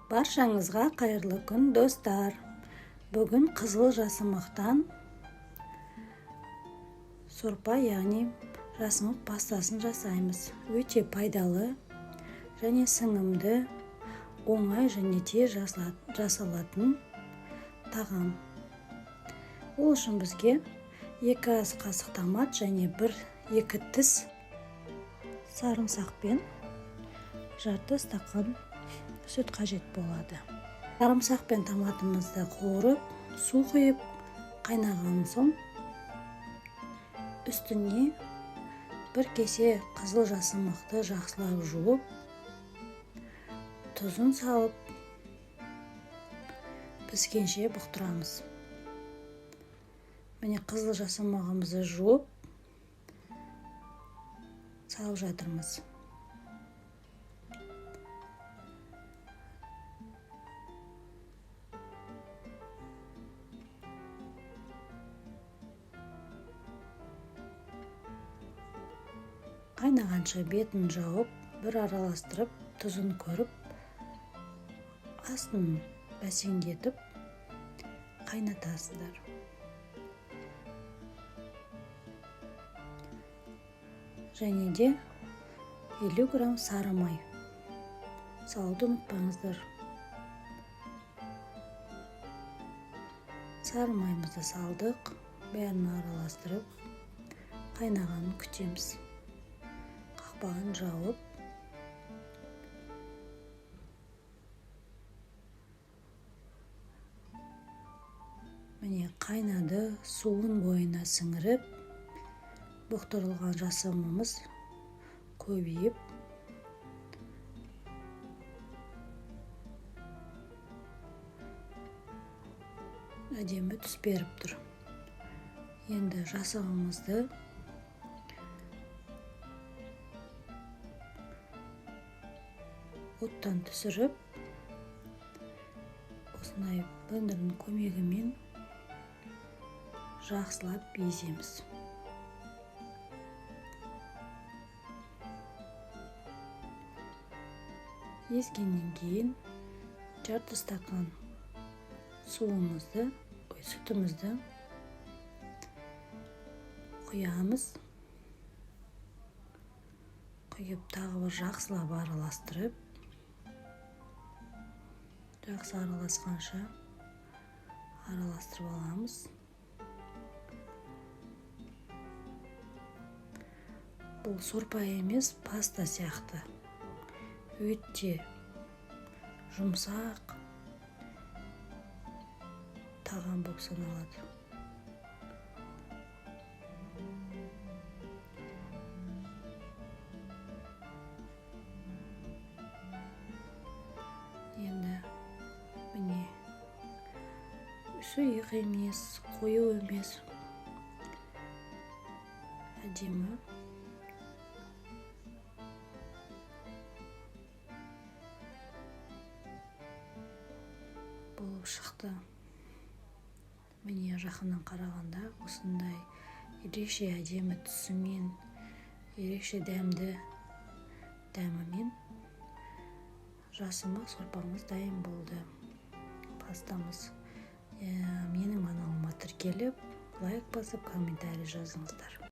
Баршаңызға қайырлы күн, достар! Бүгін қызыл жасымықтан сорпа, яғни жасымық пастасын жасаймыз. Өте пайдалы және сіңімді, оңай және тез жасалатын тағам. Ол үшін бізге 2 ас қасық томат және 1-2 тіс сарымсақ пен жарты стақан сүт қажет болады. Сарымсақ пен томатымызды қуырып, су құйып, қайнаған соң үстіне бір кесе қызыл жасымықты жақсылап жуып, тұзын салып, піскенше бұқтырамыз. Міне, қызыл жасымығымызды жуып салып жатырмыз. Қайнағанша бетін жауып, бір араластырып, тұзын көріп, астын бәсеңдетіп қайнатасыздар. Және де 50 грамм сары май салуды ұмытпаңыздар. Сары майымызды салдық, бәрін араластырып, қайнағанын күтеміз. Қақпағын жауып, міне, қайнады, суын бойына сіңіріп, бұқтырылған жасымымыз көбейіп, әдемі түс беріп тұр. Енді жасымымызды оттан түсіріп, осындай блендердің көмегімен жақсылап еземіз. Езгеннен кейін жарты стакан сүтімізді құямыз. Құйып, тағы бір жақсылап араластырып, жақсы араласқанша араластырып аламыз. Бұл сорпа емес, паста сияқты. Өте жұмсақ тағам болып саналады. Енді міне, сұйық емес, қою емес, әдемі. Болып шықты. Міне, жақыннан қарағанда осындай ерекше әдемі түсімен, ерекше дәмді дәмімен жасымық сорпамыз дайын болды. Пастамыз. Менің каналыма тіркеліп, лайк басып, комментарий жазыңыздар.